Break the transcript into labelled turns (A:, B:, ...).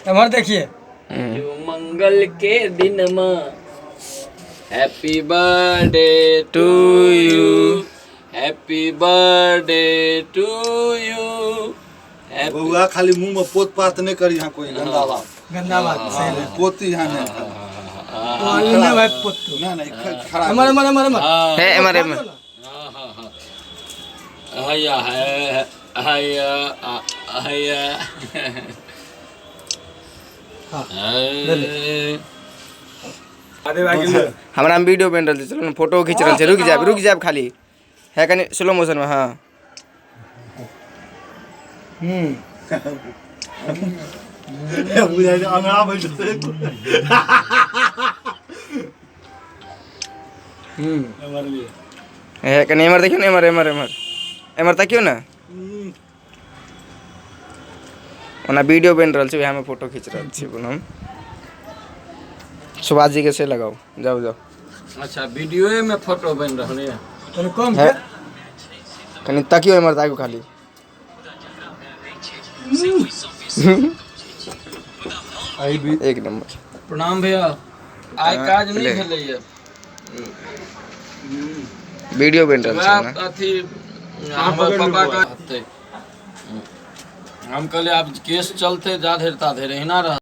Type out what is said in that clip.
A: एम्हर देखिए।
B: जो मंगल के दिन में happy birthday to you, happy birthday to you.
C: बउआ, खाली मुंह में पोत पात नहीं करी यहाँ कोई गंदा बात।
A: गंदा बात सही है।
C: पोती यहाँ नहीं।
A: तो नहीं भाई, पोत
C: ना नहीं, खराब।
A: एम्हर, एम्हर, एम्हर, एम्हर।
D: हे, एम्हर, एम्हर।
B: हैया है, हैया हैया।
A: हाँ।
D: हमरा में वीडियो बनि रहल छै। चलू ने, फोटो खींच रहल छै। रुकि जायब, रुकि जायब खाली। है, कनि स्लो मोशन में। हाँ।
C: बुझाइ छै अंगना बैठल।
D: हे, कनि एम्हर देखियौ ने। एम्हर, एम्हर, एम्हर, एम्हर तकियौ ने। ओना वीडियो बनि रहल छै, उएहमे फोटो खींच रहल छी अपन हम। सुभाष जी के से लगाउ। जाउ, जाउ।
B: अच्छा, वीडियोए में फोटो बनि रहल है।
A: कनि कम।
D: है, कनि तकियौ, एम्हर ताकू खाली। एक नंबर।
B: प्रणाम भैया, आइ काज नहि
D: ले।
B: भेलैया।
D: वीडियो बनि रहल छै ने।
B: वएह अथी हमर पापा कहते, हम कहलियै आब केस चलते जा धरि ता धरि एहिना रह।